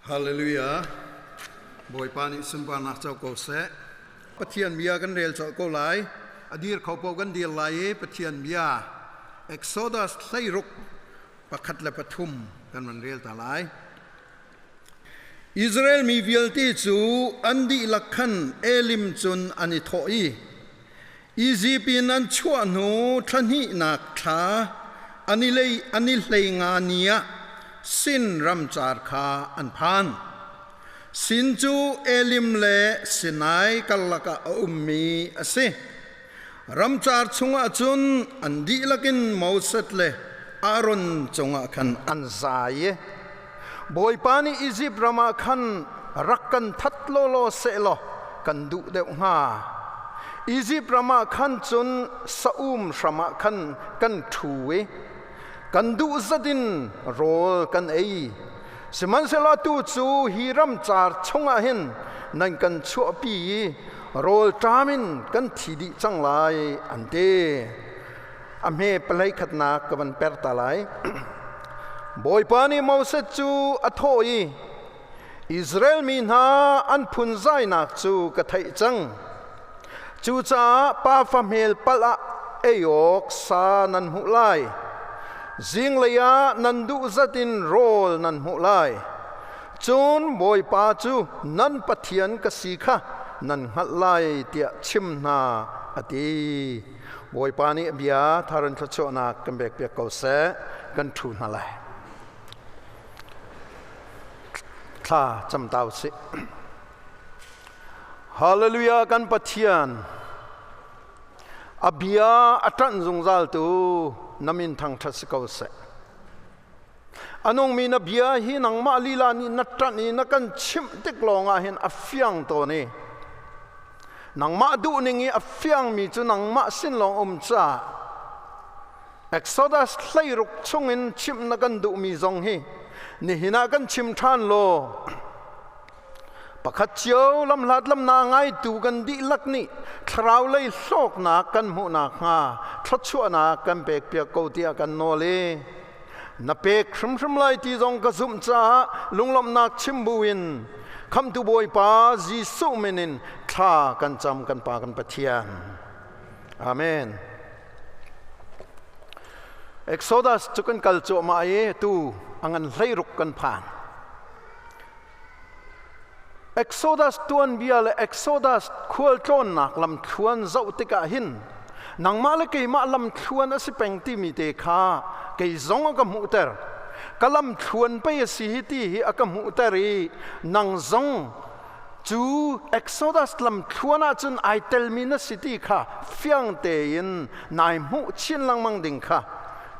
Hallelujah. Bawipa nih sunparnak co ko seh. Pathian bia kan rel colh ko lai. A dir kho paoh kan dir lai i Pathian bia Exodus 16 pakhat le pathum kan van rel ta lai. Israel mi vialte cu an dihlak khan Elim cun an i thawh i Izipt in an chuah hnu thla hnihnak thla an i lei an i hlei nga ni ah Sin ramcar kha an phan. Sin cu Elim le Sinai karlak ah a ummi a si. Ramcar chungah cun an dihlak in Moses le Aaron cungah khan an zai i Bawipa nih Izipt ram ah khan rak kan that lawlaw sehlaw kan duh deuh hnga. Izipt ram ah khan cun saum hram ah khan kan ṭhu i kan duh zat in rawl kan ei. Sihmanhsehlaw atu cu hi ramcar chungah hin nan kan chuahpi i rawlṭam in kan thi dih cang lai, an ti. A hme palei khatnak ka van per ta lai. Bawipa nih Moses cu a thawh i, Israel mi hna an phunzainak cu ka theih cang. Cucaah pafa hmel palh ah ei awk sa nan hmuh lai. Zinglei ah nan duh zat in rawl nan hmuh lai. Cun Bawipa cu nan Pathian ka si kha nan hngalh lai tiah chim hna, a ti. Bawipa nih a bia tharan thluachuahnak kan pekpiak ko seh. Kan ṭhu hna lai. Thla cam ta usih. Hallelujah kan Pathian a bia a ṭanh zungzal tu na min thangṭhat si ko seh. A nungmi na bia hi nangmah lila nih na ṭanh i na kan chimh tik lawngah hin a fiang tawn i nangmah duhning i a fiangmi cu nangmah sin lawng um caah Exodus 16 chungin chimh na kan duhmi zong hi nihin ah kan chim ṭhan law pakhat cio lamhlat lamna ngaitu kan dihlak nih thlarau lei hlawknak kan hmuh nakhnga thluachuahnak kan pekpiak ko tiah kan nawl i na pek hrimhrim lai ti zong ka zumh caah lunglawmhnak chim buin khamtu Bawipa Jesuh min in thla kan cam kan Pa kan Pathian. Amen. Exodus cu kan kal cuahmah i tu a ngan 16 kan phan. Exodus tuanbia le Exodus khualtlawnnak lamthluan zoh tikah hin nangmah le keimah lamthluan a si peng timi te kha kei zong a ka hmuhter. Ka lamthluan pei a si hi ti hi a ka hmuhter i nang zong cu Exodus lamthluan ahcun ai telmi na si ti kha fiang tein nai hmuh chin lengmang ding kha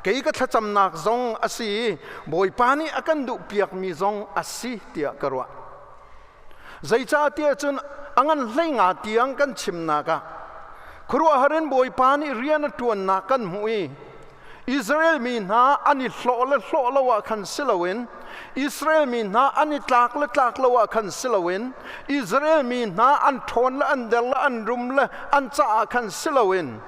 kei ka thlacamnak zong a si i Bawipa nih a kan duhpiakmi zong a si tiah ka ruah. Zeicahtiah cun a ngan 15 tiang kan chimnak ah khuaruahhar in Bawipa nih rian a ṭuannak kan hmuh i Israel mi hna an i hlawh le hlawh lo ah khan si loin Israel mi hna an i tlak le tlak lo ah khan si loin Israel mi hna an ṭhawn le an der le an rum le an caah khan si loin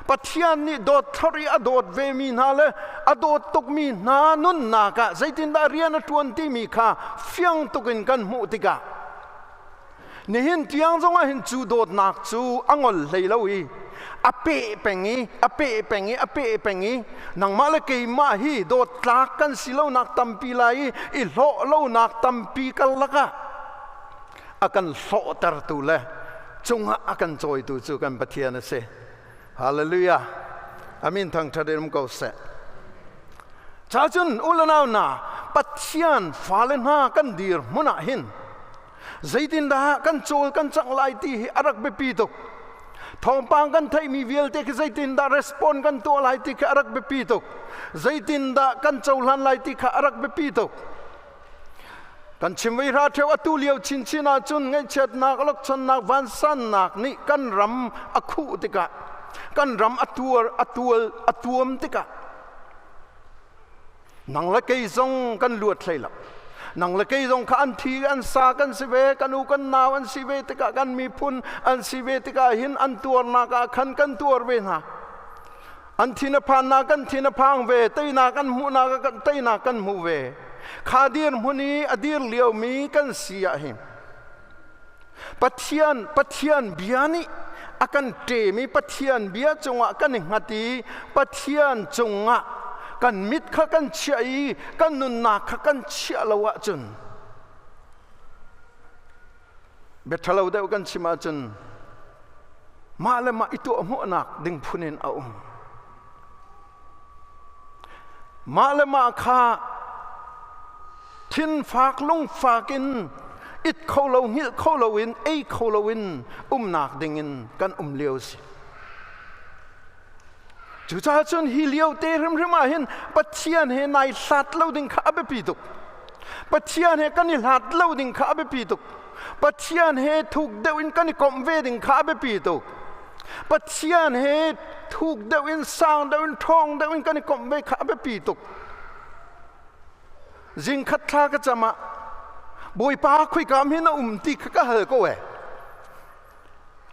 Pathian nih dawt thlorh i a dawt vemi hna le a dawt tukmi hna nunnak ah zeitindah rian a ṭuan timi kha fiang tuk in kan hmuh tikah nihin tiang zongah hin cu dawtnak cu a ngol hlei lo i a peh peng i a peh peng i a peh peng i nangmah le keimah hi dawt tlak kan si lonak tampi lai i i hlawh lonak tampi karlak ah a kan hlawhtertu le cungah a kan cawitu cu kan Pathian a si. Hallelujah. Amin thangṭhat in um ko seh. Ca cun u le nau hna Pathian fale hna kan dir hmun ah hin zeitindah kan cawl kan cangh lai ti hi a rak biapi tuk. Thawngpang kan theihmi vialte khi zeitindah respond kan tuah lai ti khi a rak biapi tuk. Zeitindah kan cohlan lai ti kha a rak biapi tuk. Kan chim vei hra ṭheo atu lio chinchin ahcun ngaihchiatnak, lokchonnak, vansannak nih kan ram a khuh tikah, kan ram a tuar, a tual, a tuam tikah nang le kei zong kan luat hlei lo. Nang le kei zong kha an thi an sa kan si ve, kan u kan nau an si ve tikah kan miphun an si ve tikah hin an tuarnak ah khan kan tuar ve hna. An thin a phannak kan thin a phang ve, teinak an hmuhnak ah kan teinak kan hmu ve. Kha dirhmun i a dir liomi kan si ah hin Pathian Pathian bia nih a kan ṭem i Pathian bia cungah kan i hngat i Pathian cungah kan mit kha kan chiah i kan nunnak kha kan chiah lo ahcun bia ṭhalo deuh kan chim ahcun mah le mah i tuahhmuhnak ding phun in a um. Mah le mah kha thinfak lungfak in it kho lo hngilh kho lo in ei kho lo in umnak ding in kan um lio si. Cucaah cun hi lio te hrimhrim ah hin Pathian he nai hlat lo ding kha a biapi tuk. Pathian he kan i hlat lo ding kha a biapi tuk. Pathian he thuk deuh in kan i komh ve ding kha a biapi tuk. Pathian he thuk deuh in sang deuh in ṭhawng deuh in kan i komh ve kha a biapi tuk. Zingkhat thla ka cam ah Bawipa khoika hin a um ti kha ka hal ko ee.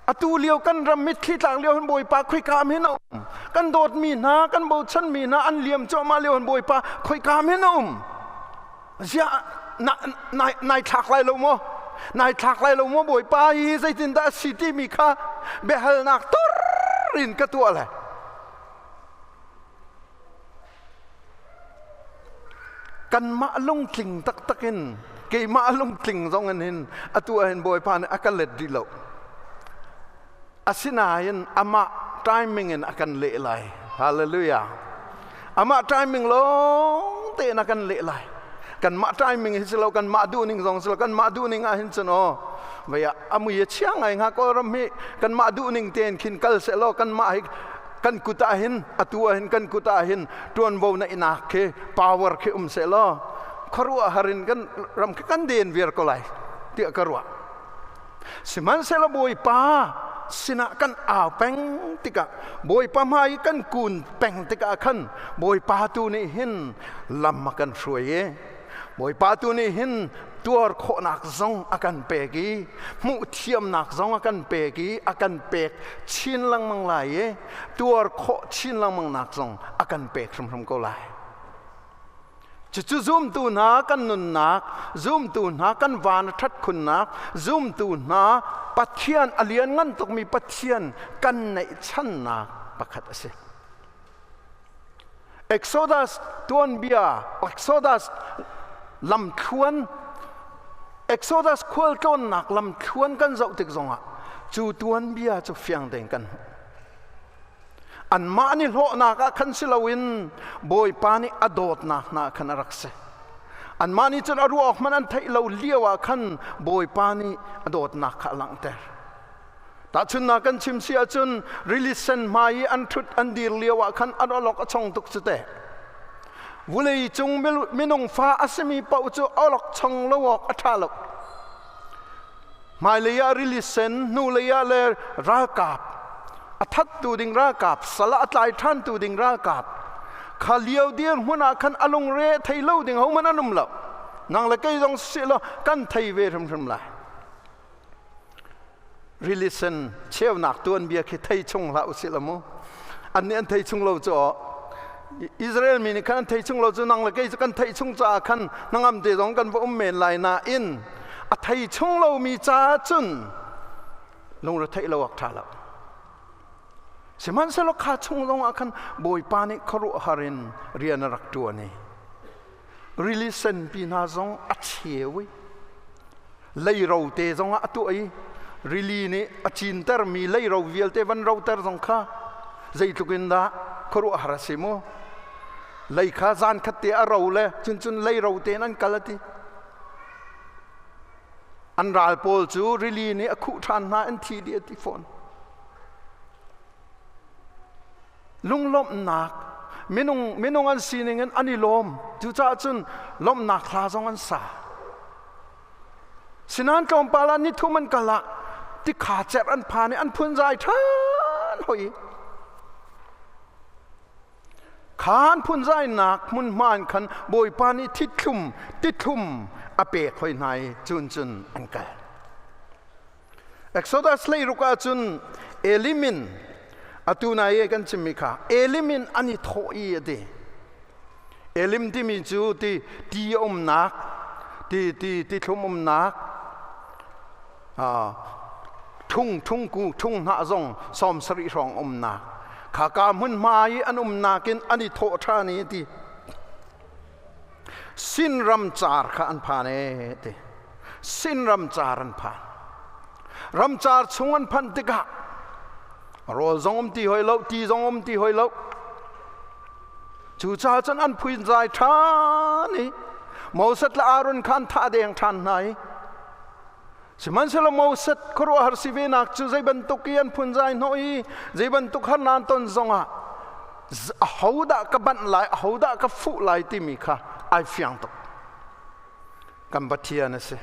Atu lio kan ram mitthli tlak lio hin Bawipa khoika hin a um. Kan dawtmi hna, kan bochanmi hna an liam cuahmah lio hin Bawipa khoika hin a um. Ziah nai thlak lai lo maw? Nai thlak lai lo maw Bawipa hi zeitindah a si timi kha biahalnak tur in ka tuah lai. Kanmah lungtling taktak in keimah lungtling zong in hin atu ah hin Bawipa nih a ka let rih lo. Asinain amah timing in a kan leh lai. Hallelujah. Amah timing lawng tein a kan leh lai. Kanmah timing hi si lo, kanmah duhning zong si lo, kanmah duhning ah hin cun aw vei ah amui a chia ngai hnga Kawlram hi kanmah duhning tein khin kal seh law kanmah hi kan kut ah hin atu ah hin kan kut ah hin ṭuanvo na inak khi power khi um seh law khuaruahhar in kan ram khi kan den viar ko lai tiah ka ruah. Sihmanhsehlaw Bawipa sinah kan au peng tikah Bawipa hmai i kan kun peng tikah khan Bawipa tu nih hin lam a kan hruai i Bawipa tu nih hin tuar khawhnak zong a kan pek i hmuh thiamnak zong a kan pek i a kan pek chin lengmang lai i tuar khawh chin lengmang nak zong a kan pek hrimhrim ko lai. Cucu zumtu hna kan nunnak, zumtu hna kan van a ṭhat khunnak, zumtu hna Pathian a lianngan tukmi Pathian kan neihchannak pakhat a si. Exodus tuanbia, Exodus lamthluan, Exodus khualtlawnnak lamthluan kan zoh tik zongah cu tuanbia cu fiang tein kan hmuh. Anmah nih hlawhnak ah khan si loin Bawipa nih a dawtnak hna khan a rak si. Anmah nih cun a ruah awk hmanh an theih lo lio ah khan Bawipa nih a dawtnak kha a langhter. Tahchunhnak kan chim si ahcun rili sen hmai i an ṭhut an dir lio ah khan an awlok a chong tuk cu teh. Vulei cung minung fa a simi paoh cu awlok chong lo awk a ṭha lo. Hmailei ah rili sen, hnulei ah le ralkap, a thattu ding ralkap, sal ah a tlai ṭhantu ding ralkap. Kha lio dirhmun ah khan a lungre thei lo ding hohmanh an um lo. Nang le kei zong si law kan thei ve hrimhrim lai. Rili sen cheunak tuanbia khi thei chung hlah usih law mu. An nih an thei chung lo cu Israel mi nih khan an thei chung lo cu nang le kei cu kan theih chung caah khan hnangam te zong kan va um men lai nain a thei chung lomi caah cun lungre theih lo awk ṭha lo. Sihmanhsehlaw kha chung zong ah khan Bawipa nih khuaruahhar in rian a rak ṭuan i rili senpi hna zong a cheu i leiro te zongah a tuah i rili nih a cintermi leiro vialte van roter zong kha zeitluk in dah khuaruahhar a si mu. Lei kha zan khat te a ro le cun cun leiro tein an kal a ti. An ral pawl cu rili nih a khuh ṭhan hna an thi dih a ti fawn. Lunglawmhnak minung minung an sining in an i lawm. Cucaah cun lawmhnak hla zong an sa. Sinan tlawmpal ah nithum an kal ah tikha cerh an phan i an phunzai ṭhan hoi. Khan phunzainak hmunhma in khan Bawipa nih thithlum tithlum a pek hoi hna i cun cun an kal. Exodus 16 ah cun Elim in atu nai i kan chimmi kha Elim in an i thawh i a ti. Elim timi cu ti ti umnak ti ti ti thlum umnak thung thung ku thung hnah zong 70 hrawng umnak kha ka hmunhma i an umnak in an i thawh ṭhan i ti Sin ram car kha an phan e ti Sin ram car an phan ram car chung an phanh tikah rawl zong um ti hoi lo ti zong um ti hoi lo Cucaah cun an phuinzai ṭhan i Moses le Aaron kha an thah deng ṭhan hna i sihmanhsehlaw Moses khuaruahhar si venak cu zei bantuk i an phunzai hnawh i zei bantuk harnak an ton zongah ahodah ka banh lai ahodah ka fuh lai timi kha ai fiang tuk. Kan Pathian a si.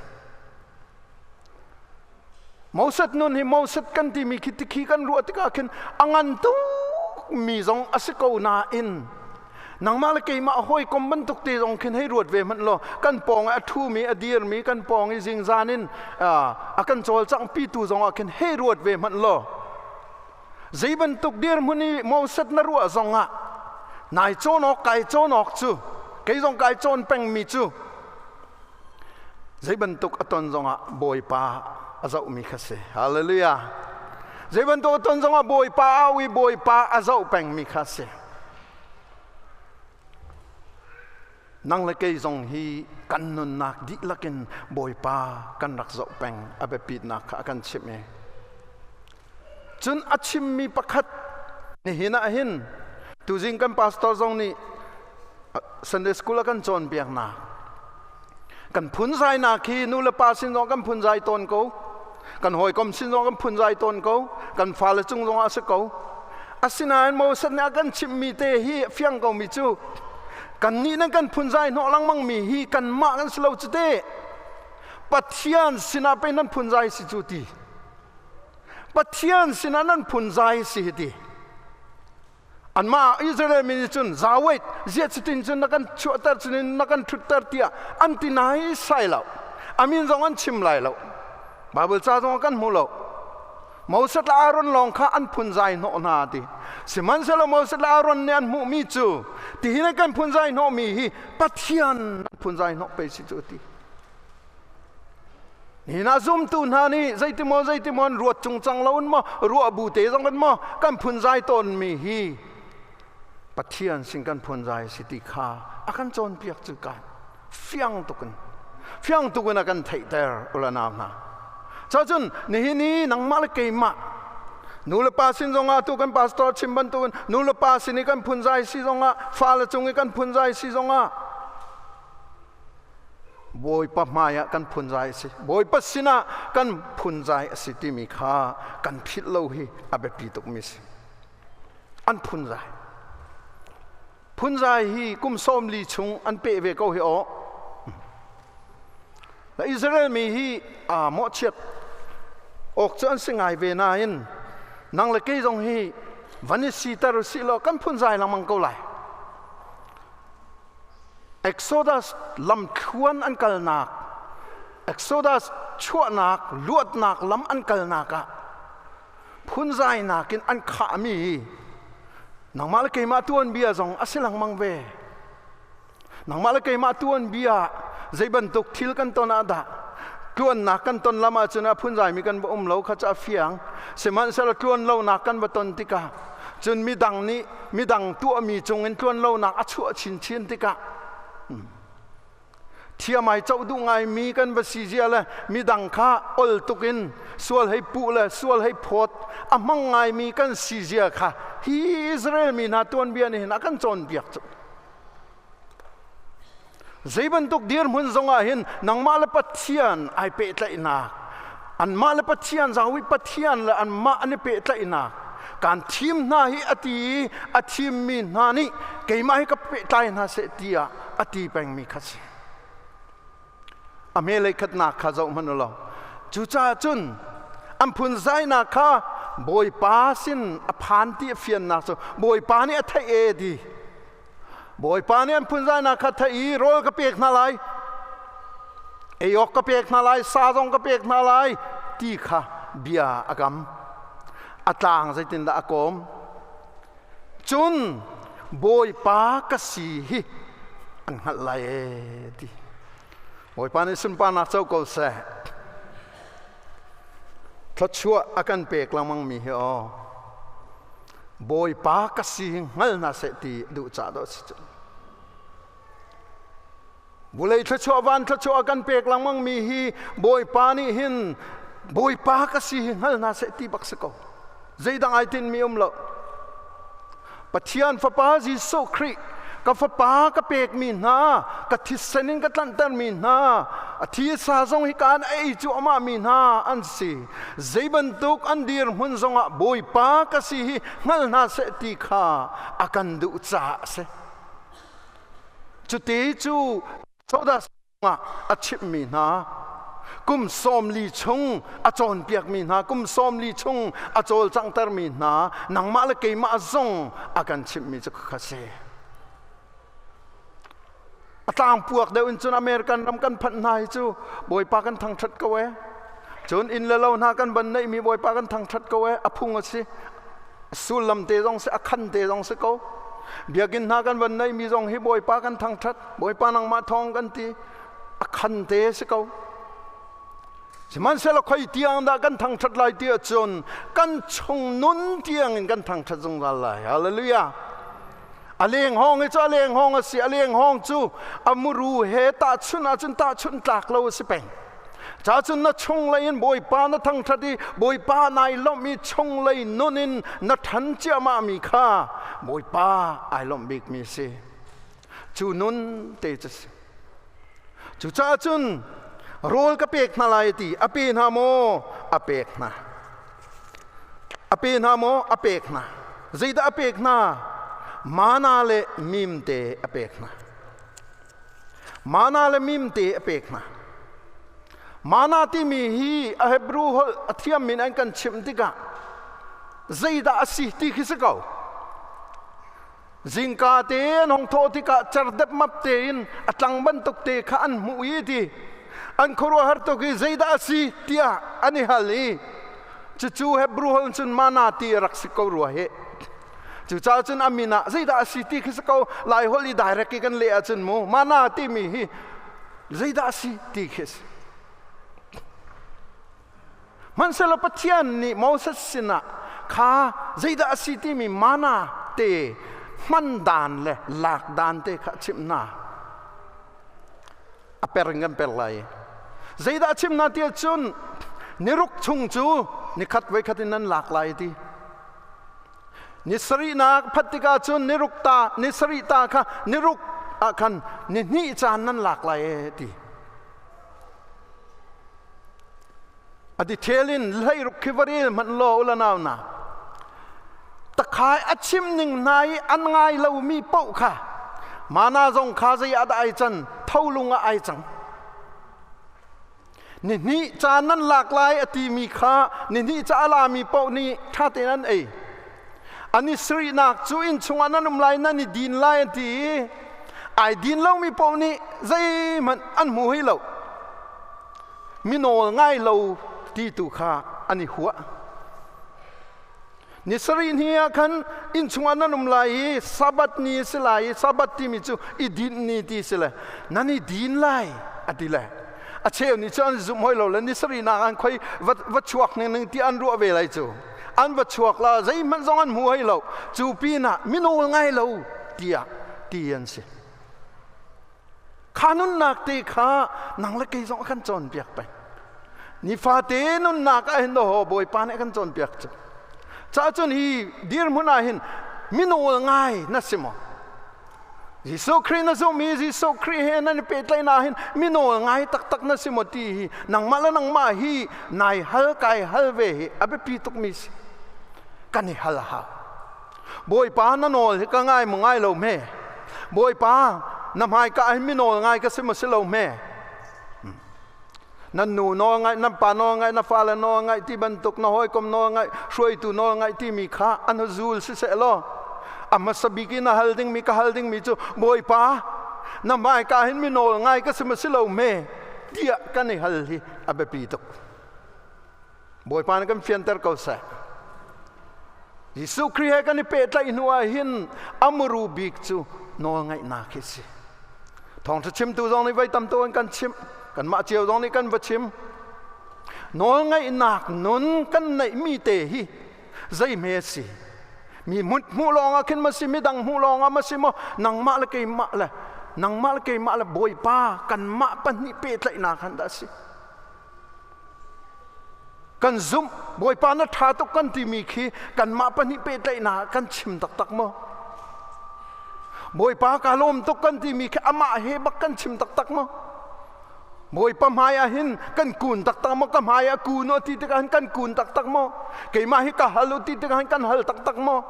Moses nun hi Moses kan timi khi tikhi kan ruah tikah khin a ngan tuk mi zong a si ko nain nangmah le keimah hawikom bantuk te zong khin hei ruat ve hmanh law kan pawng a ṭhumi a dirmi kan pawng i zingzan in a kan cawlcangh pitu zong ah khin hei ruat ve hmanh law zei bantuk dirhmun i Moses na ruah zong ah nai cawn awk kai cawn awk cu kei zong kai cawn pengmi cu Zei bantuk a ton zongah Bawipa a zohmi kha si. Hallelujah. Zei bantuk a ton zongah Bawipa a au i Bawipa a zoh pengmi kha si. Nang le kei zong hi kan nunnak dihlak in Bawipa kan rak zoh peng a biapitnak kha a kan chimh i cun a chimmi pakhat nihin ah hin tuzing kan pastor zong nih Sunday school a kan cawnpiaknak kan phunzainak hi nu le pa sin zong kan phunzai tawn ko kan hawikom sin zong kan phunzai tawn ko kan fale cung zong ah a si ko asinain Moses nih a kan chimhmi te hi fiang ko mi cu kannih nan kan phunzai hnawh lengmang mi hi kanmah kan si lo cu te Pathian sinah pei nan phunzai si cu ti Pathian sinah nan phunzai si hi ti Anmah Israel mi nih cun zaweit ziah cutin cun na kan chuahter cutin na kan ṭhutter tiah an ti nai sai lo. A min zong an chim lai lo. Bible ca zong kan hmu lo. Moses le Aaron lawng kha an phunzai hnawh hna ti. Sihmanhsehlaw Moses le Aaron nih an hmuhmi cu tihin an kan phunzai hnawhmi hi Pathian an phunzai hnawh pei si cu ti. Nihin ah zumtu hna nih zeitimaw zeitimaw an ruat cungcang lo in maw ruah bu te zong in maw kan phunzai tawnmi hi Pathian sin kan phunzai si ti kha a kan cawnpiak cu kan fiang tuk in fiang tuk in a kan theihter ula nau hna. Cacun nihin i nangmah le keimah nu le pa sin zongah tu kan pastor chim bantukin nu le pa sin i kan phunzai si zongah fale cung i kan phunzai si zongah Bawipa hmaiah kan phunzai a si. Bawipa sinah kan phunzai a si timi kha kan philh lo hi a biapi tukmi a si. An phunzai. Phunzai hi kum 40 chung an peh ve ko hi aw. Israel mi hi aa mawhchiat awk cu an si ngai ve nain nang le kei zong hi van i siter usih law kan phunzai lengmang ko lai. Exodus lamthluan an kalnak, Exodus chuahnak, luatnak lam an kalnak ah phunzainak in an khahmi hi nangmah le keimah tuanbia zong a si lengmang ve. Nangmah le keimah tuanbia zei bantuk thil kan ton ah dah tluannak kan ton lam ahcun a phunzaimi kan va um lo kha cu a fiang. Sihmanhsehlaw tluan lonak kan va ton tikah cun midang nih midang tuahmi cungin tluanlonak a chuah chinchin tikah thiam ai coh duh ngaimi kan va si zia le midang kha ol tuk in sual hei puh le sual hei phawt a hmang ngaimi kan si zia kha hi Israel mi hna tuanbia nih hin a kan cawnpiak cu zei bantuk dirhmun zongah hin nangmah le Pathian ai pehtlaihnak anmah le Pathian zawi Pathian le anmah an i pehtlaihnak kan thim hna hi a ti i a thimmi hna nih keimah hi ka pehtlai hna seh tiah a ti pengmi kha si a hmelei khatnak kha zoh hmanh u law cucaah cun an phunzainak kha Bawipa sin a phan ti a fiannak cu Bawipa nih a theih e ti Bawipa nih an phunzainak kha theih i rawl ka pek hna lai, ei awk ka pek hna lai, sa zong ka pek hna lai ti kha bia a kam. A tlang zeitindah a kawm? Cun Bawipa ka si hi. An hngalh lai ee ti. Bawipa nih sunparnak co ko seh. Thluachuah a kan pek lengmang mi hi aw. Bawipa ka si hngal hna seh ti duh ca dawh si cu. Vulei thluachuah van thluachuah a kan pek lengmang mi hi Bawipa nih hin Bawipa ka si hi hngal hna seh ti bak si ko. Zeidang ai tinh mi um lo. Pathian Fapa Jesuh Khrih ka fapa ka pekmi hna ka thisen in ka tlanhtermi hna a thisa zong hi kaan ei cuahmah mi hna an si. Zei bantuk an dirhmun zongah Bawipa ka si hi hngal hna seh ti kha a kan duh caah a si. Cuti cu soda ah a chimhmi hna, kum 40 chung a cawnpiakmi hna, kum 40 chung a cawlcanghtermi hna, nangmah le keimah zong a kan chimhmi cu kha si. A tlangpuak deuh in cun American ram kan phanh hna hi cu Bawipa kan thangṭhat ko ee. Cun inn le lo hna kan ban neihmi Bawipa kan thangṭhat ko ee. A phung a si. Sullam te zong si, a khan te zong si ko. Biakinn hna kan van neihmi zong hi Bawipa kan thangṭhat. Bawipa nangmah thawng kan ti. A khan te si ko. Sihmanhsehlaw khoi tiang dah kan thangṭhat lai ti ahcun kan chung nun tiang in kan thangṭhat zungzal lai. Hallelujah. A leng hawng hi cu a leng hawng a si. A leng hawng cu a muru he tahchunh ahcun tahchunh tlak lo a si peng. Ca cun na chunglei in Bawipa na thangṭhat i Bawipa nai lawmh i chunglei nun in na ṭhan ciahmah mi kha Bawipa ai lawmh bikmi a si. Cu nun te cu si. Cucaah cun rawl ka pek hna lai ti a pe hna maw? A pek hna. A pe hna maw? A pek hna. Zeidah a pek hna? Mana le mimte a pek hna. Mana le mimte a pek hna. Mana timi hi a Hebrew holh a thiam min an kan chimh tikah zeidah a si ti khi si ko. Zingka te an hong thawh tikah cerdep map tein a tlang bantuk te kha an hmuh i ti an khuaruahhar tuk i zeidah a si tiah an i hal i cucu Hebrew holh cun mana ti a rak si ko rua hi. Cucaah cun a min ah zeidah a si ti khi si ko. Lai holh i direct i kan leh ahcun mu mana timi hi zeidah a si ti khi a si. Hmanhsehlaw Pathian nih Moses sinah kha zeidah a si timi mana te hman dan le lak dan te kha a chimh hna. A per in kan per lai. Zeidah a chimh hna ti ahcun niruk chung cu nikhat voikhat in nan lak lai ti. Ni sarihnak phat tikah cun ni ruk ta ni sarih ta kha ni ruk ah khan ni hnih caan nan lak lai ee ti. A detail in hleiruk khi va rel hmanh law ula nau na. Takhai a chim ning hna i an ngai lomi paoh kha mana zong kha zei ah dah ai can tholung ah ai cang. Nihnih ca nan lak lai a timi kha nihnih ca a lami paoh nih ṭha tein an ei. An i sarihnak cu inn chungah nan um lai, nan i din lai an ti i ai din lomi paoh nih zeihmanh an hmu hoi lo. Mi nawl ngai lo ti tu kha an i huah. Ni sarih ni ah khan inn chungah nan um lai i Sabbath ni a si lai i Sabbath timi cu i dinh ni ti si le nan i din lai a ti le a cheu nih cun an zumh hoi lo le ni sarih nak an khoi va chuak ning ning ti an ruah ve lai cu an va chuak la zeihmanh zong an hmu hoi lo cu pinah minawl ngai lo tiah ti an si. Kha nunnak te kha nang le kei zong a kan cawnpiak peng. Nifate nunnak ah hin ho Bawipa nih a kan cawnpiak cu. Ca cun hi dirhmun ah hin minawl ngai na si maw? Jesuh Khrih na zumh i Jesuh Khrih he nan i pehtlaihnak hin minawl ngai taktak na si maw ti hi nangmah le nangmah hi nai hal kai hal ve hi a biapi tukmi si. Kan i hal a hau. Bawipa na nawl hi ka ngai maw ngai lo hme? Bawipa na hmaika ah hin mi nawl ngai ka si maw si lo hme? Nan nu nawl ngaih, nan pa nawl ngaih, na fale nawl ngaih ti bantuk, na hawikom nawl ngaih, hruaitu nawl ngaih timi kha an zul siseh law a hmasa bik in a hal dingmi ka hal dingmi cu Bawipa na hmaika hin mi nawl ngai ka si maw si lo hme tiah kan i hal hi a biapi tuk. Bawipa nih kan fianter ko seh. Jesuh Khrih he kan i pehtlaih hnu ah hin a muru bik cu nawlngaihnak hi si. Thawngṭha chimtu zong nih voi tam tu an kan chimh. Kanmah cio zong nih kan va chim. Nawlngaihnak nun kan neihmi te hi zeihme a si? Mi hmuh lawng ah khin ma si, midang hmuh lawng ah ma si maw? Nangmah le keimah le nangmah le keimah le Bawipa kanmah pahnih pehtlaihnak han dah a si. Kan zumh Bawipa na ṭha tuk kan timi khi kanmah pahnih pehtlaihnak kan chim taktak maw? Bawipa ka lawm tuk kan timi khi amah he bak kan chim taktak maw? Bawipa hmai ah hin kan kun taktak maw? Ka hmai ah kun u ti tikah hin kan kun taktak maw? Keimah hi ka hal u ti tikah hin kan hal taktak maw?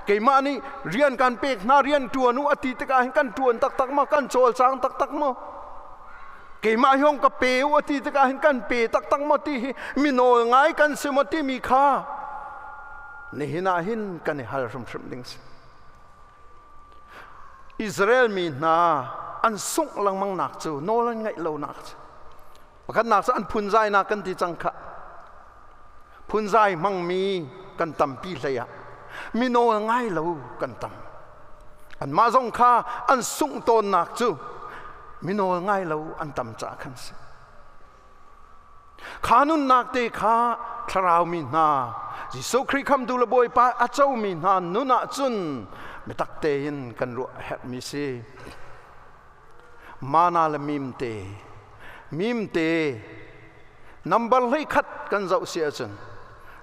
Keimah nih rian kan pek hna rian ṭuan u a ti tikah hin kan ṭuan taktak maw? Kan cawlcang taktak maw? Keimah hi hong ka pe u a ti tikah hin kan pe taktak maw ti hi mi nawl ngai kan si maw timi kha nihin ah hin kan i hal hrimhrim ding si. Israel mi hna an sungh lengmang nak cu nawl an ngaih lonak cu pakhatnak cu an phunzainak kan ti cang khah. Phunzai hmangmi kan tampi hlei ah mi nawl ngai lo kan tam. Anmah zong kha an sungh tawnnak cu mi nawl ngai lo an tam caah khan si. Kha nunnak te kha thlarau mi hna Jesuh Khrih khamtu le Bawipa a comi hna nun ah cun biatak tein kan ruah a herhmi si. Mana le mimte mimte number 11 kan zoh si ahcun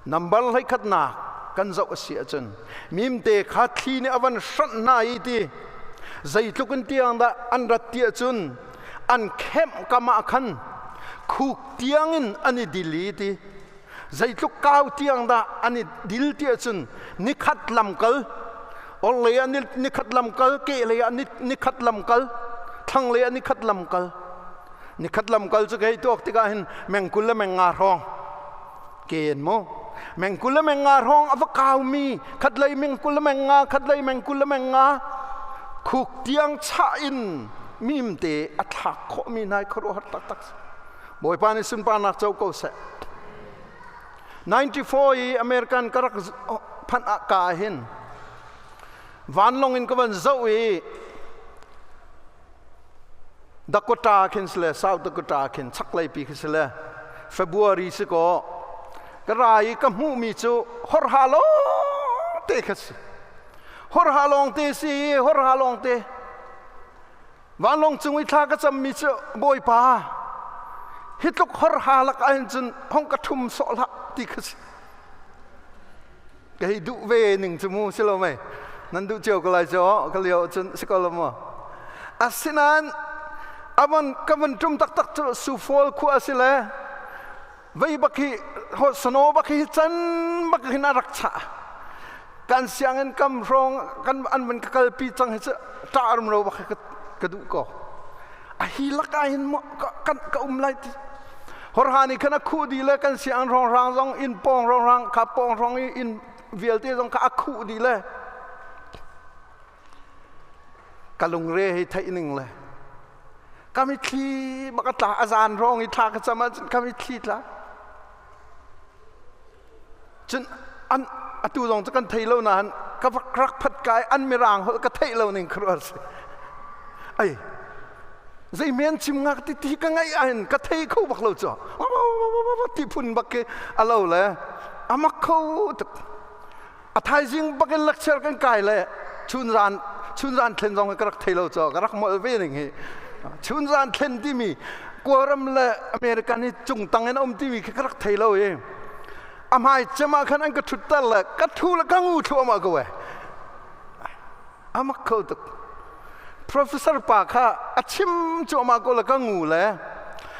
number 11nak kan zoh a si ahcun mimte kha thli nih a van hranh hna i ti zeitluk in tiang dah an rat ti ahcun an kemh kam ah khan khuk tiang in an i dil i ti zeitluk kau tiang dah an i dil ti ahcun nikhat lamkal orhlei ah nikhat lamkal kehlei ah nikhat lamkal thlanglei ah nikhat lamkal nikhat lamkal cu kei tuak tikah hin meng 20 le meng 5 hrawng ken mu meng 20 le meng 5 hrawng a va kaumi khatlei meng 20 le meng 5 khatlei meng 20 le meng 5 khuk tiang chah in mimte a thlak khawhmi hna khuaruahhar taktak Bawipa nih sunparnak co ko seh. 94 i American ka rak phanh ah ka hin vanlong in ka van zoh i Dakota khin sile South Dakota khin chaklei pi khi sile February si ko ka ra i ka hmuhmi cu horha lawng te kha si horha lawng te si horha lawng te Vanlawng cung i thla ka cammi cu Bawipa hi tluk horha lak ahhin cun hong ka ṭhum sawh hlah ti kha si. Ka hei duh ve ning cu mu si lo mei. Nan duh cio ko lai cu ka lio cun si ko lo maw. Asinain avan ka van ṭum taktak cu Sufol khua a si le vei bak hi snow bak hi can bak hin a rak chah kan sianginn kam hrawng kan an van ka kalpi cang hi cu ṭah rum lo bak hi ka duh ko a hi lakah hin kan ka um lai ti horha nih khan a khuh dih le kan sianginn hrawng hrang zong inn pawng hrawng hrang kha pawng hrawng i inn vialte zong kha a khuh dih le ka lungre hi theih ning le ka mitthli bak a tla a zan hrawng i thla ka cam ahcun ka mitthli tla cun an atu zong cu kan thei lo nain ka rak phat kai an mirang holh ka theih lo ning khuaruah si ai zei men chim ngak ti ti ka ngaih ahin ka thei kho bak lo cu ti phun bak khi a lo le amak kho tuk A thaizing bakin lecture kan kai le chunzan chunzan thlen zong ka rak thei lo cho ka rak molh ve ning hi chunzan thlen timi Kawlram le American hi cungtang in a um timi khi ka rak thei lo i a hmai cem ah khan an ka ṭhutter le ka ṭhu le ka ngu thluahmah ko e amak kho tuk professor pa kha a chim cuahmah ko le ka ngu le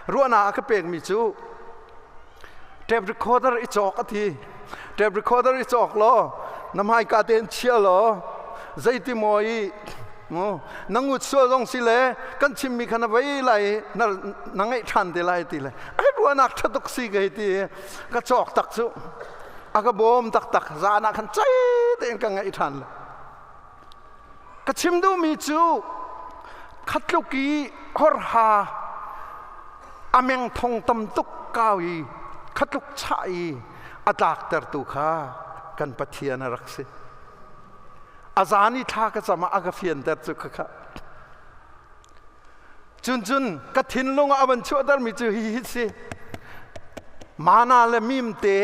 ruahnak a ka pekmi cu Tape recorder i cawk a ti. Tape recorder i cawk law na hmaika tein chia law zeiti maw i na ngut sual zong si le kan chimmi kha na vei lai na na ngaih ṭhan te lai ti le ai ruahnak ṭha tuk si ka hei ti ka cawk tak cu a ka bawm taktak zan ah khan cei tein ka ngaih ṭhan le Ka chim duhmi cu khatluk i horha a meng thong tam tuk kau i khatluk chah i a tlaktertu kha kan Pathian a rak si. A zan i thla ka cam ah a ka fianter cu khakha. Cun cun ka thinlung ah a van chuahtermi cu hi hi si. Mana le mim te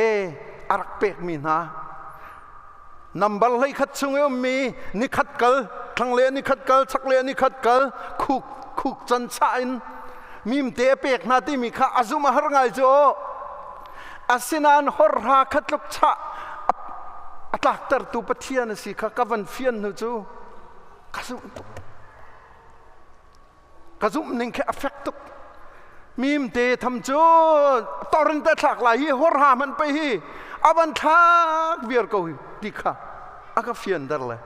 a rak pekmi hna. Nambar 11 chung i ummi nikhat kal, thlangle nikhat kal, chaklei nikhat kal, khuk khuk can chah in mim te a pek hna timi kha a zumh a har ngai cu aw. Asinain horha kha tluk chah a tlaktertu Pathian a si kha ka van fian hnu cu ka zumh tuk. Ka zumh ning khi a fek tuk. Mim te tham cu torin te thlak lai hi horha hmanh pei hi a van thlak viar ko hi ti kha a ka fianter le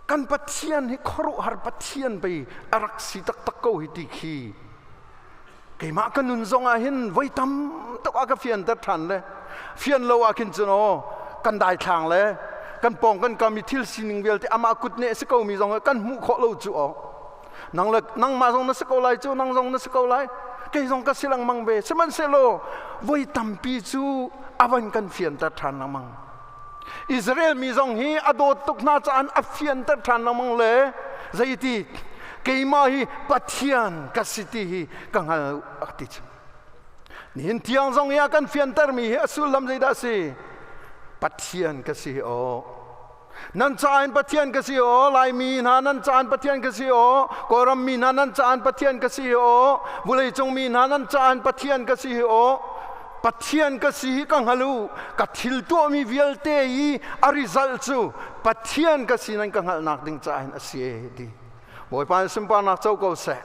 kan Pathian hi khuaruahhar Pathian pei a rak si taktak ko hi ti khi keimah ka nun zong ah hin voi tam tuk a ka fianter ṭhan le fian lo ah khin cun aw kan daithlang le kan pawng kan kam i thil sining vialte amah kut nih a si ko mi zong kan hmuh khawh lo cu aw nang le nangmah zong na si ko lai cu nang zong na si ko lai kei zong ka si lengmang ve sihmanhsehlaw voi tampi cu a van kan fianter ṭhan lengmang Israel mi zong hi a dawt tuk hna caah a fianter ṭhan lengmang le zeiti keimah hi Pathian ka si ti hi ka hngal a ti cu. Nihin tiang zong hi a kan fiantermi hi a sullam zeidah a si? Pathian ka si aw. Nan caah in Pathian ka si aw, Laimi hna nan caah in Pathian ka si aw, Kawlram mi hna nan caah in Pathian ka si aw, vawleicung mi hna nan caah in Pathian ka si aw. Pathian ka si hi ka hngal u ka thil tuahmi vialte i a result cu Pathian ka si nan ka hngalhnak ding caah hin a si e ti Bawipa nih sunparnak co ko seh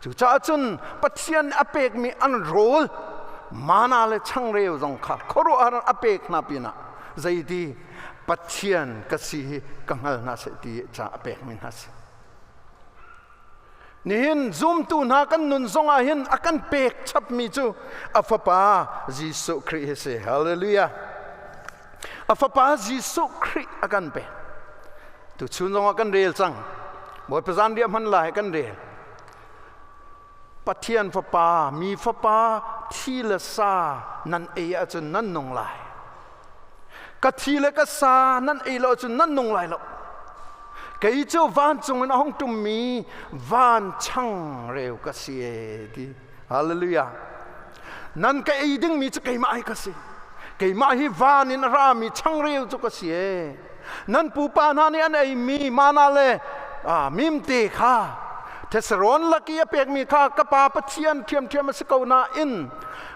cucaah cun Pathian a pekmi an rawl mana le changreu zong kha khuaruahhar a pek hna pinah zeiti Pathian ka si hi ka hngal hna seh ti ca a pekmi hna si Nihin zumtu hna kan nun zongah hin a kan pek chapmi cu a fapa Jesuh Khrih hi si. Hallelujah. A fapa Jesuh Khrih a kan pek. Tuchun zongah kan rel cang. Bawipa zanriah hman lai kan rel. Pathian fapa, mi fapa thi le sa nan ei ahcun nan nung lai. Ka thi le ka sa nan ei lo ahcun nan nung lai lo. Kei cu vancung in a hung ṭummi van changreu ka si e ti. Hallelujah. Nan ka ei dingmi cu keimah hi ka si. Keimah hi van in a rami changreu cu ka si e. Nan pupa hna nih an eimi mana le mimte kha theserawn lak i a pekmi kha ka pa Pathian ṭhiamṭhiam a si ko nain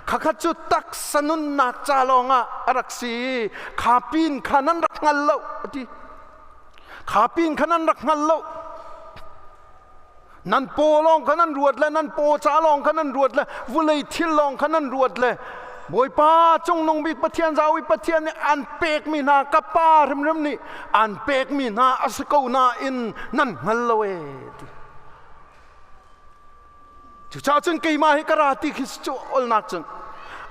khakhat cu taksa nunnak ca lawngah a rak si i kha pin kha nan rak hngal lo a ti. Kha pin kha nan rak hngal lo. Nan paw lawng kha nan ruat le nan paw ca lawng kha nan ruat le vulei thil lawng kha nan ruat le Bawipa cungnung bik Pathian zawi Pathian nih an pekmi hna ka pa hrimhrim nih an pekmi hna a si ko nain nan hngal lo ee ti. Cucaah cun keimah hi ka ra ti khi cu olnak cun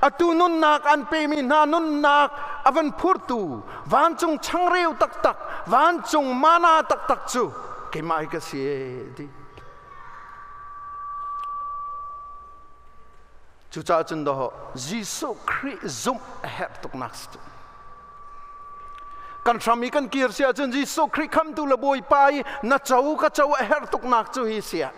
atu nunnak an pemi hna nunnak a van phurtu vancung changreu taktak vancung mana taktak cu keimah hi ka si ee ti. Cucaah cun dawh Jesuh Khrih zumh a herh tuknak si cu. Kan hram i kan kir si ahcun Jesuh Khrih khamtu le Bawipa i na co ka co a herh tuknak cu hi si ah.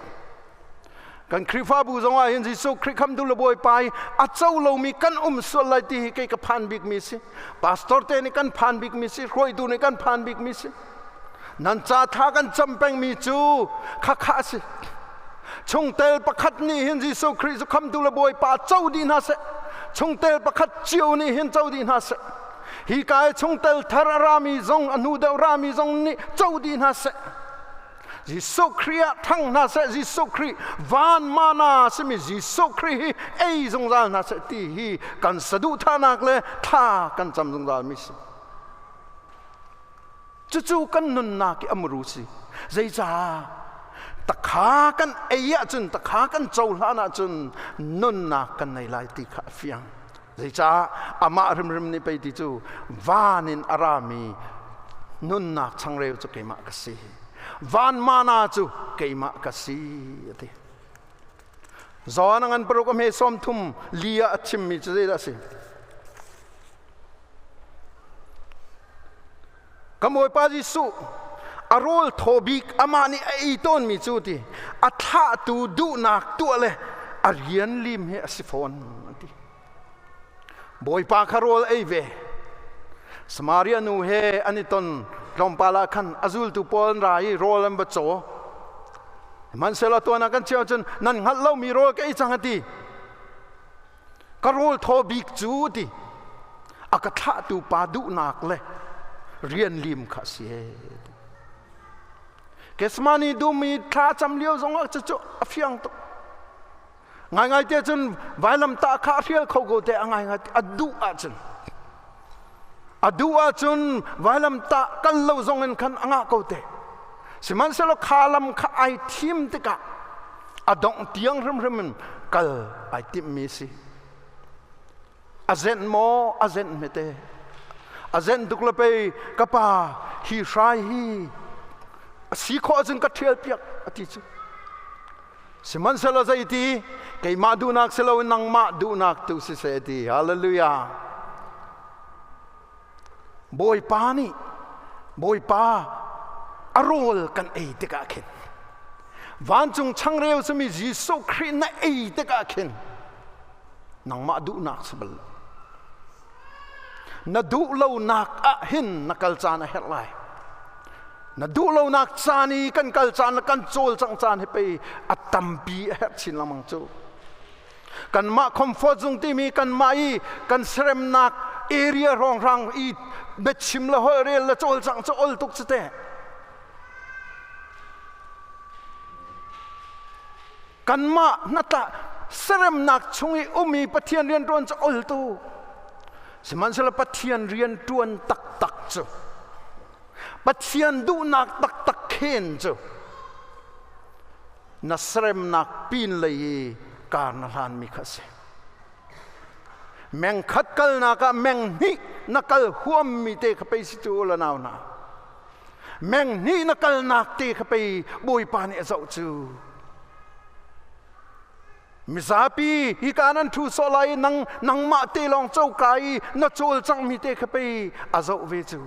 Kan Khrihfabu zongah hin Jesuh Khrih khamtu le Bawipa i a co lomi kan um sual lai ti hi kei ka phan bikmi si. Pastor te nih kan phan bikmi si, hruaitu nih kan phan bikmi si. Nan ca tha kan cam pengmi cu khakha a si. Chungtel pakhat nih hin Jesuh Khrih cu khamtu le Bawipa co dih hna seh. Chungtel pakhat cio nih hin co dih hna seh. Hi ka i chungtel thar a rami zong a hnu deuh rami zong nih co dih hna seh. Jesuh Khrih ah ṭhang hna seh. Jesuh Khrih van mana simi Jesuh Khrih hi ei zungzal hna seh ti hi kan saduhthahnak le thla kan cam zungzal mi si. Cucu kan nunnak i a muru si. Zeicah? Takha kan ei ahcun, takha kan cohlan ahcun nunnak kan nei lai ti kha a fiang. Zeicah? Amah hrimhrim nih pei ti cu van in a rami nunnak changreu cu keimah ka si. Van mana cu keimah ka si a ti. Zawn a ngan paruk a hme 30 li ah a chimmi cu zeidah a si? Kan Bawipa Jesuh A rawl thaw bik amah nih a ei tawnmi cu ti a thlahtu duhnak tuah le a rian lim hi a si fawn an ti. Bawipa kha rawl ei ve. Samaria nu he an i ton tlawmpal ah khan a zultu pawl an ra i rawl an va caw. Hmanhsehlaw tuan ah kan chim ahcun nan hngalh lomi rawl ka ei cang a ti. Ka rawl thaw bik cu ti a ka thlahtu pa duhnak le rian lim kha a si. Gethsemane dum i thla cam lio zong ah cucu a fiang tuk. Ngaingai te cun vailamtah kha a hrial kho ko te a ngaingai a duh ahcun a duh ahcun vailamtah kal lo zong in khan a ngah ko te. Sihmanhsehlaw kha lam kha ai thim tikah a dongh tiang hrimhrim in kal ai timhmi si. A zenh maw a zenh hmete. A zenh tuk le pei ka pa hi hrai hi a si khawh ahcun ka ṭhial piak a ti cu. Sihmanhsehlaw zeiti keimah duhnak si loin nangmah duhnak tu siseh ti. Hallelujah. Bawipa nih Bawipa a rawl kan ei tikah khin vancung changreu simi Jesuh Khrih na ei tikah khin nangmah duhnak si bal lo. Na duh lonak ah hin na kal caan a herh lai. Na duh lonak caan i kan kal caan le kan cawlcangh caan hi pei a tampi a herh chin lengmang cu. Kanmah comfort zung timi kanmah i kan seremnak area hrawnghrang i biachim le holhrel le cawlcangh cu ol tuk cu teh. Kanmah hnatla seremnak chung i um i Pathian rianṭuan cu ol tuk. Sihmanhsehlaw Pathian rianṭuan taktak cu Pathian duhnak taktak khen cu na seremnak pin lei i kar na hlanmi kha a si. Meng khat kalnak ah meng hnih na kal huammi te kha pei si cu la nau hna. Meng hnih na kalnak te kha pei Bawipa nih a zoh cu. Mizapi hi ka nan ṭhu sawh lai i nang nangmah te lawng coka i na cawlcanghmi te kha pei a zoh ve cu.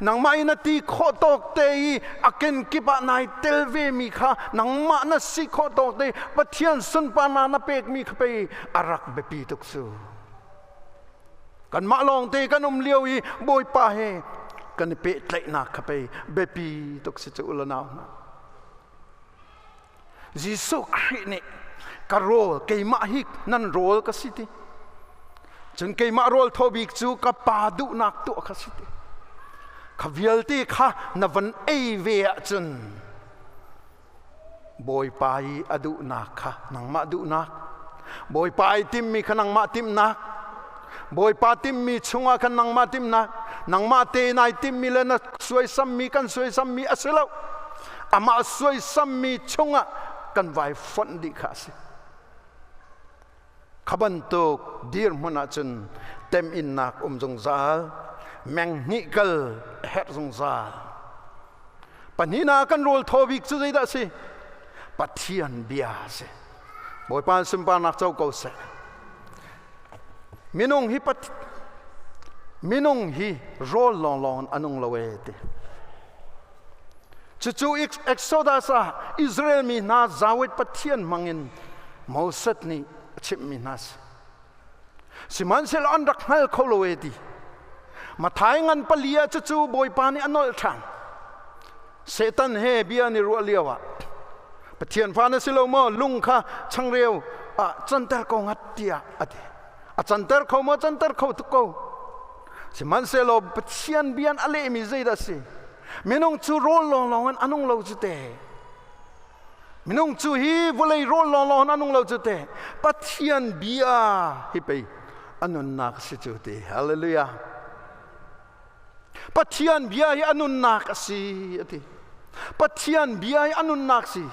Nangmah i na ti khawh tawk te i a kenkip ah nai tel vemi kha nangmah na si khawh tawk te Pathian sunparnak na pekmi kha pei a rak biapi tuk cu. Kanmah lawng te kan um lio i Bawipa he kan i pehtlaihnak kha pei biapi tuk si cu u le nau hna. Jesuh Khrih nih ka rawl keimah hi nan rawl ka si ti. Cun keimah rawl thaw bik cu ka pa duhnak tuah kha si ti. Kha vialte kha na van ei ve ahcun Bawipa i a duhnak kha nangmah duhnak, Bawipa i timmi kha nangmah timhnak, Bawipa timmi chungah khan nangmah timhnak, nangmah te nai timmi le na suaisammi kan suaisammi a si lo. Amah suaisammi chungah kan vai fonh dih kha a si. Kha bantuk dirhmun ahcun teminnak um zungzal, meng hnih kal a herh zungzal. Pahnihnak kan rawl thaw bik cu zeidah a si? Pathian bia a si. Bawipa sunparnak co ko seh. Minung hi minung hi rawl lawnglawng in a nung lo ee ti. Cucu Exodus ah Israel mi hna Zawit Pathian hmangin Moses nih a chimhmi hna si. Sihmanhsehlaw an rak hngal kho lo e ti. Mathai ngan pali ah cucu Bawipa nih a nolh ṭhan. Satan he bia an i ruah lio ah Pathian fa na si lo maw lung kha changreu ah canter ko ngat tiah a ti. A canter kho maw canter kho tuk ko. Sihmanhsehlaw Pathian bia a lehmi zeidah a si? Minung cu rawl lawnglawng in a nung lo cu te. Minung cu hi vawlei rawl lawnglawng in a nung lo cu te. Pathian bia hi pei a nunnak a si cu ti. Hallelujah. Pathian bia hi a nunnak a si a ti. Pathian bia hi a nunnak si.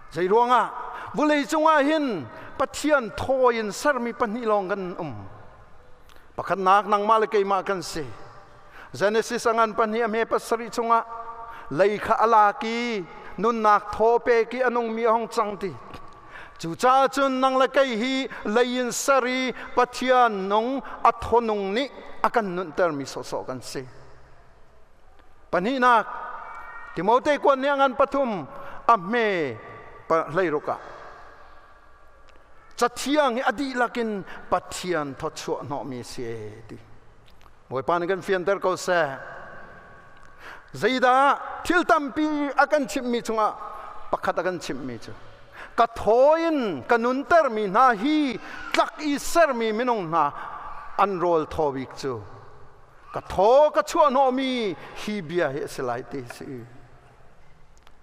Zei ruangah vawlei cungah hin Pathian thawi in sermi pahnih lawng kan um. Pakhatnak nangmah le keimah kan si. Genesis a ngan pahnih a hme pasarih chungah lei kha a lak i nunnak thaw pek i a nungmi a hung cang ti. Cucaah cun nang le kei hi lei in ser i Pathian nung a thonung nih a kan nuntermi sawhsawh kan si. Pahnihnak, Timote kuan nih a ngan pathum a hme hleiruk ah Cathiang hi a dihlak in Pathian thawchuah hnawhmi si e ti. Bawipa nih kan fianter ko seh. Zeidah thil tampi a kan chimhmi chungah pakhat a kan chimhmi cu ka thaw in ka nuntermi hna hi tlak i sermi minung hna an rawl thaw bik cu ka thaw ka chuah hnawhmi hi bia hi a si lai ti si.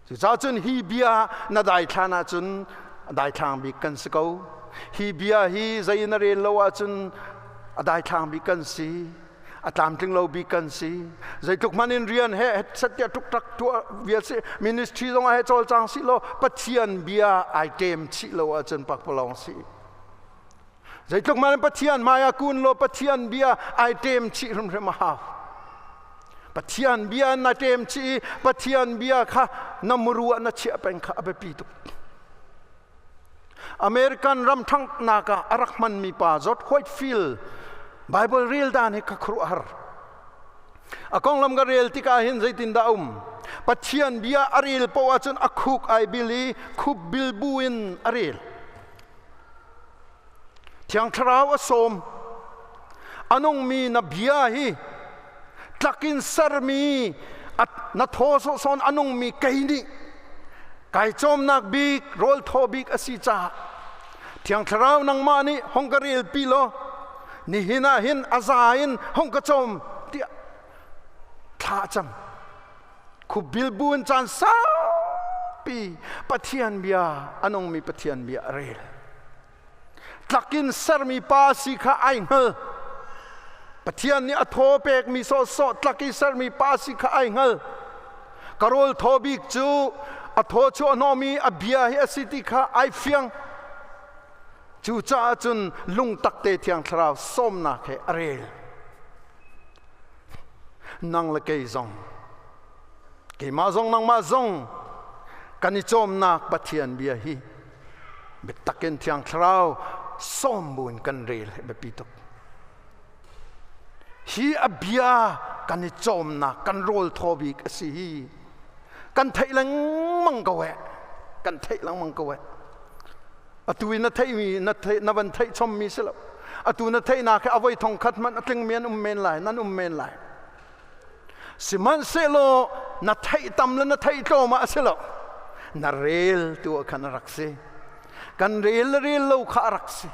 Cucaah cun hi bia na daithlan ahcun daithlang bik kan si ko. Hi bia hi zei na rel lo ahcun a daithlang bik kan si. A tlamtling lo bik kan si. Zeitluk hmanh in rian he sattiah ṭukṭak tuah vial si ministry zong ah he cawlcang si law Pathian bia ai ṭem chih lo ahcun pakpalawng si. Zeitluk hmanh in Pathian hmai ah kun law Pathian bia ai ṭem chih hrimhrim a hau. Pathian bia na ṭem chih i Pathian bia kha na muru ah na chiah peng kha a biapi tuk. American ram ṭhanghnak ah a rak hmanmi pa George Whitefield Bible rel dan hi ka khuaruahhar. A konglam ka rel tikah hin zeitindah a um? Pathian bia a rel poah ahcun a khuk ai bil i khup bil bu in a rel. Thiang Thlarau a sawm. A nungmi na bia hi tlakin sermi na thaw sawhsawn a nungmi kei nih kai cawmnak bik rawl thaw bik a si caah Thiang Thlarau nangmah nih hong ka relpi law nihin ah hin a za in hong ka cawm tiah thla a cam. Khup bu in caan saupi Pathian bia a nungmi Pathian bia a rel. Tlakin sermi pa si kha ai hngal. Pathian nih a thaw pekmi sawhsawh tlak i sermi pa si kha ai hngal. Ka rawl thaw bik cu a thaw chuah hnawmi a bia hi a si ti kha ai fiang. Cucaah cun lungtak te Thiang Thlarau sawmnak he a rel. Nang le kei zong, keimah zong nangmah zong kan i cawmnak Pathian bia hi biatak in Thiang Thlarau sawm buin kan rel hi biapi tuk. Hi a bia kan i cawmnak kan rawl thaw bik a si hi kan theih lengmang ko eh kan theih lengmang ko eh atu i na theihmi na theih na van theih chommi si lo atu na theihnak hi avoi thong khat hmanh a tlingmi an um men lai nan um men lai sihmanhsehlaw na theih tam le na theih tlawm ah a si lo na rel tu ah khan a rak si kan rel le rel lo kha a rak si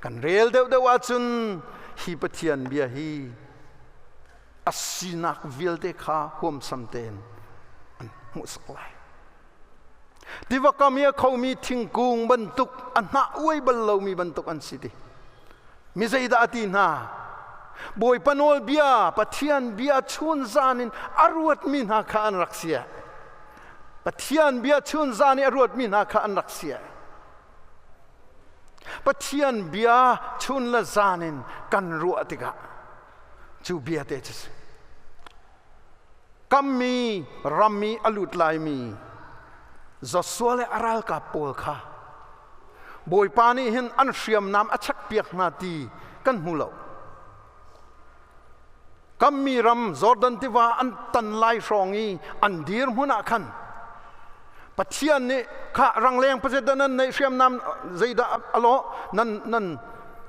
kan rel deuhdeuh ahcun hi Pathian bia hi a sinak vialte kha huamsam tein an hmuhsak lai Tiva kam i a khomi thingkung bantuk a hnah uai bal lomi bantuk an si ti. Mi zeidah a ti hna? Bawipa nawlbia, Pathian bia chun zan in a ruatmi hna kha an rak si. Pathian bia chun zan i a ruatmi hna kha an rak si. Pathian bia chun le zan in kan ruah tikah cu bia te cu si. Kammi ram i a lut laimi Joshua le a ralkap pawl kha Bawipa nih hin an hriamnam a chekpiak hna ti kan hmu lo. Kammi ram Jordan tiva an tan lai hrawng i an dir hmun ah khan Pathian nih kha rangleng pazet nan neih hriamnam zeidah a lawh nan nan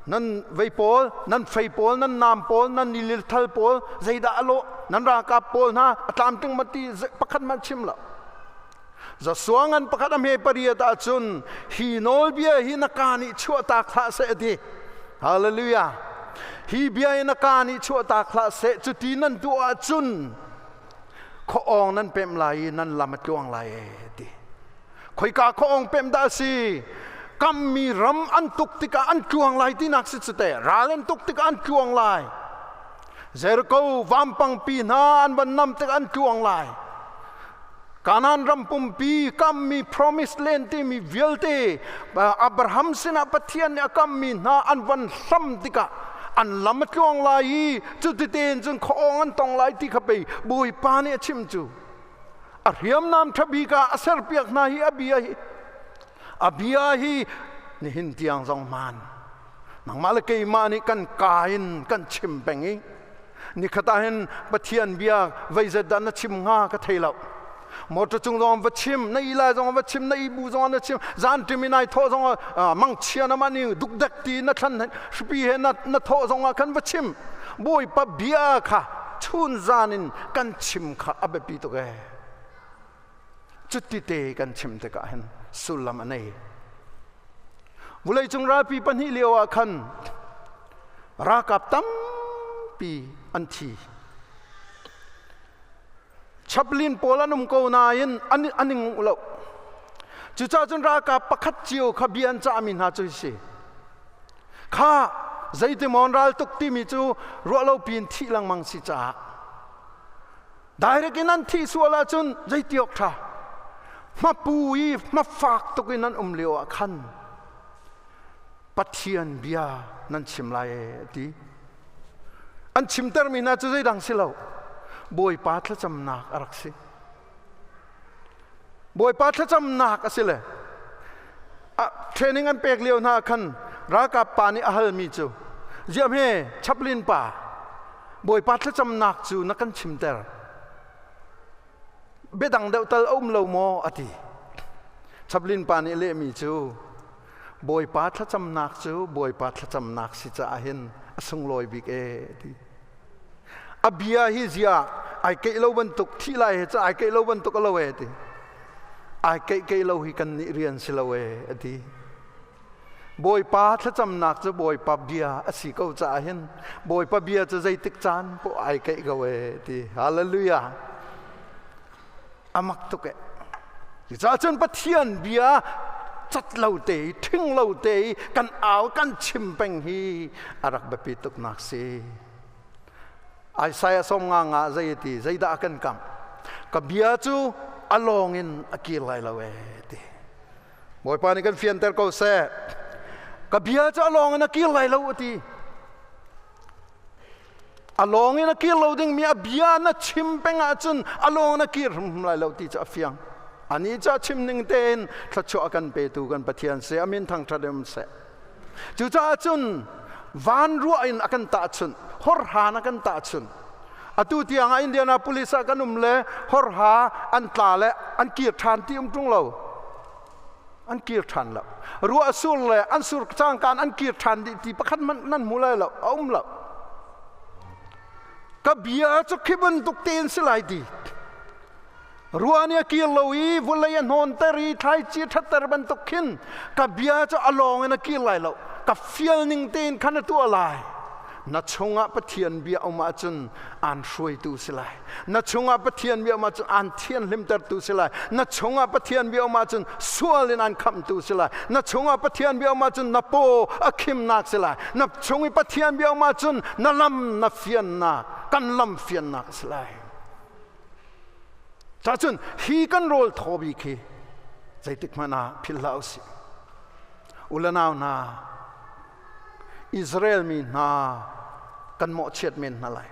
nan vei pawl nan fei pawl nan nam pawl nan nilil thal pawl zeidah a lawh nan ralkap pawl hna a tlamtling ma ti pakhat hmanh chim lo Joshua ngan pakhat a hme pariat ahcun hi nawlbia hi na ka nih chuahtak hlah seh a ti hallelujah hi bia hi na ka nih chuahtak hlah seh cuti nan tuah ahcun khuaawng nan pemh lai i nan lam a tluang lai e ti khoika khuaawng pemh dah a si kammi ram an tuk tikah an tluang lai tinak si cu te ral an tuk tikah an tluang lai Jericho vampangpi hna an van nam tikah an tluang lai Kanaan ram pumpi kammi promise land timi vialte Abraham sinah Pathian nih a kammi hna an van hlam tikah an lam a tluang lai i cutitein cun khuaawng an tong lai ti kha pei Bawipa nih a chim cu a hriamnam ṭha bik ah a serpiak hna hi a bia hi a bia hi nihin tiang zong hmaan nangmah le keimah nih kan ka in kan chim peng i. Nikhat ah hin Pathian bia veizet dah na chim hnga ka thei lo. Motor cung zong va chim, na ilai zong va chim, na ibu zong na chim, zan ṭim in ai thawh zong mangchia na mani dukdek ti na thlan hripi he na na thawh zong ah khan va chim. Bawipa bia kha chun zan in kan chim kha a biapi tuk ee. Cuti te kan chim tikah hin sullam a nei. Vawleicung ralpi pahnih lio ah khan ralkap tampi an thi. Chaplain pawl an um ko nain an an i nguh lo. Cucaah cun ralkap pakhat cio kha bia an cahmi hna cu si. Kha zeitimawn raltuk timi cu ruahlopi in thih lengmang si caah direct in an thih sual ahcun zeiti awk ṭha hmapu i hmafak tuk in an um lio ah khan Pathian bia nan chim lai e ti. An chimtermi hna cu zeidang si lo. Bawipa thlacamnak a rak si. Bawipa thlacamnak a si le training an pek lio hna khan ralkap pa nih a halmi cu ziam he chaplain pa Bawipa thlacamnak cu na kan chimter biadang deuh tal a um lo maw a ti chaplain pa nih lehmi cu Bawipa thlacamnak cu Bawipa thlacamnak si caah hin a sunglawi bik e ti. A bia hi zia ai keih lo bantuk thih lai he ca ai keih lo bantuk a lo e ti. Ai keih keih lo hi kan nih rian si lo e a ti. Bawipa thlacamnak cu Bawipa bia a si ko caah hin Bawipa bia cu zeitik caan poh ai keih ko e ti. Hallelujah. Amak tuk e. Cucaah cun Pathian bia cat lo te i ṭhing lo te i kan au kan chim peng hi a rak biapi tuknak si. Isaiah sawm nga nga zei ti zeidah a kan kamh? Ka bia cu a lawng in a kir lai lo e ti. Bawipa nih kan fianter ko seh. Ka bia cu a lawng in a kir lai lo a ti. A lawng in a kir lo dingmi a bia na chim peng ahcun a lawng in a kir hrimhrim lai lo ti cu a fiang. Ani cu a chim ning tein thluachuah a kan petu kan Pathian si. Amin thangṭhat um seh. Cucaah cun van ruah in a kan tahchunh, horhan a kan tahchunh. Atu tiang ah Indianapolis ah kan um le horha an tla le an kir ṭhan ti um ṭung lo. An kir ṭhan lo. Ruah a sur le an sur cangkaan an kir ṭhan dih ti pakhat hmanh nan hmu lai lo, a um lo. Ka bia cu khi bantuk tein si lai ti. Ruah nih a kir lo i vawlei a hnawnter i thlaici a ṭhatter bantuk khin ka bia cu a lawng in a kir lai lo. Ka fial ning tein khan a tuah lai. Na chungah Pathian bia um ahcun aan hruaitu si lai. Na chungah Pathian bia um ahcun aan thianhlimtertu si lai. Na chungah Pathian bia um ahcun sual in aan khamhtu si lai. Na chungah Pathian bia um ahcun na paw a khimnak si lai. Na chung i Pathian bia um ahcun na lam na fiannak, kan lam fiannak a si lai. Cacun hi kan rawl thaw bik hi zeitik hmanh ah philh hlah usih. U le nau hna, Israel mi hna kan mawhchiat men hna lai.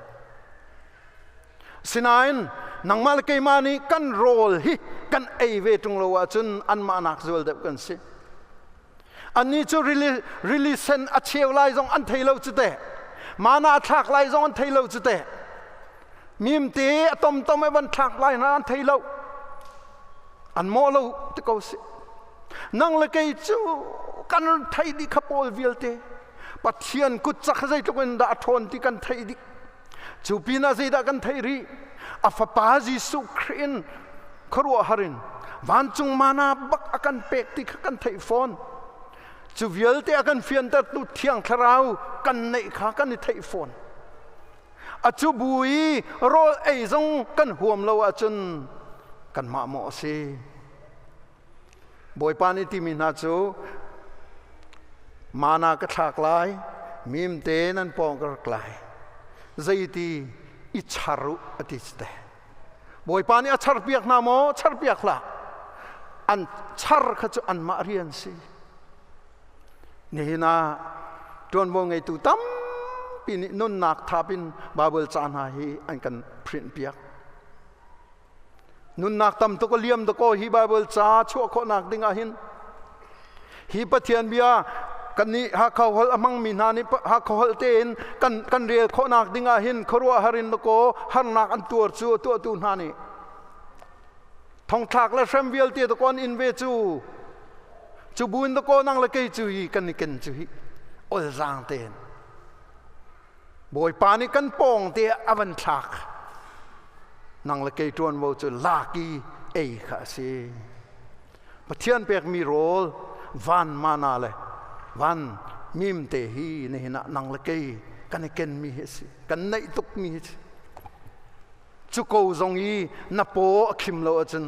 Sinain nangmah le keimah nih kan rawl hi kan ei ve ṭung lo ahcun anmah nak zual deuh kan si. Annih cu rili, rili sen a cheu lai zong an thei lo cu teh. Mana a thlak lai zong an thei lo cu teh. Mimte a tomtom e van thlak lai hna an thei lo. An mawh lo ti ko si. Nang le kei cu kan thei dih kha pawl vialte. Pathian kut cak zeitluk in dah a ṭhawn ti kan theih dih. Cu pinah zeidah kan theih rih? A fapa Jesuh Khrih in khuaruahhar in vancung mana bak a kan pek ti kha kan theih fawn. Cu vialte a kan fiantertu Thiang Thlarau kan neih kha kan i theih fawn. A cu bu i rawl ei zong kan huam lo ahcun kanmah maw a si? Bawipa nih timi hna cu mana ka thlak lai, mimte nan pawng ka rak lai. Zeiti i char u a ti te. Bawipa nih a charpiak hna maw? Charpiak hlah. An char kha cu anmah rian si. Nihin ah ṭuanvo ngeitu tampi nih nunnak thap in Baibal ca hna hi an kan print piak. Nunnak tam tuk a liam dakaw hi Baibal ca chuah khawhnak ding ah hin hi Pathian bia Kan nih Hakha holh a hmangmi hna nih Hakha holh tein kan rel khawhnak ding ah hin khuaruahhar in dakaw harnak an tuar cu a tuahtu hna nih. Thongthlak le hrem vialte dakaw an in ve cu. Cu buin dakaw nang le kei cu hi kan i ken cu hi olzaang tein. Bawipa nih kan pawng te ah a van thlak. Nang le kei ṭuanvo cu lak i ei kha a si. Pathian pekmi rawl van mana le van mim te hi nihin ah nang le kei kan i kenmi hi a si. Kan neih tukmi hi a si. Cu ko zong i na paw a khim lo ahcun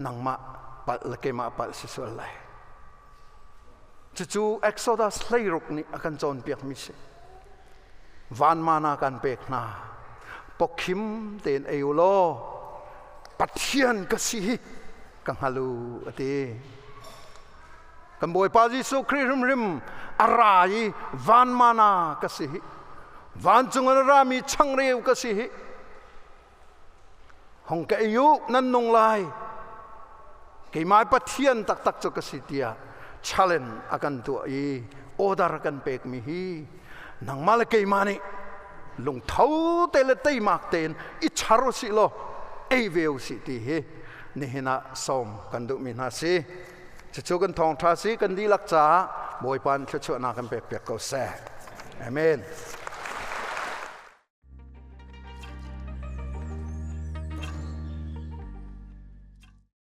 nangmah palh le keimah palh si sual lai. Cucu Exodus 16 nih a kan cawnpiakmi si. Van mana kan pek hna. Pawkhim tein ei u law Pathian ka si hi ka hngal u a ti. Kan Bawipa Jesuh Khrih hrimhrim a ra i van mana ka si hi. Vancung in a rami changreu ka si hi. Hong ka ei u, nan nung lai. Keimah Pathian taktak cu ka si tiah challenge a kan tuah i order kan pekmi hi nangmah le keimah nih lungtho te le teimak tein i char usih law ei ve usih ti hi nihin ah sawm kan duhmi hna si. Cucu kan thawngṭha si kan dihlak caah Bawipa nih thluachuahnak kan pek piak ko seh. Amen.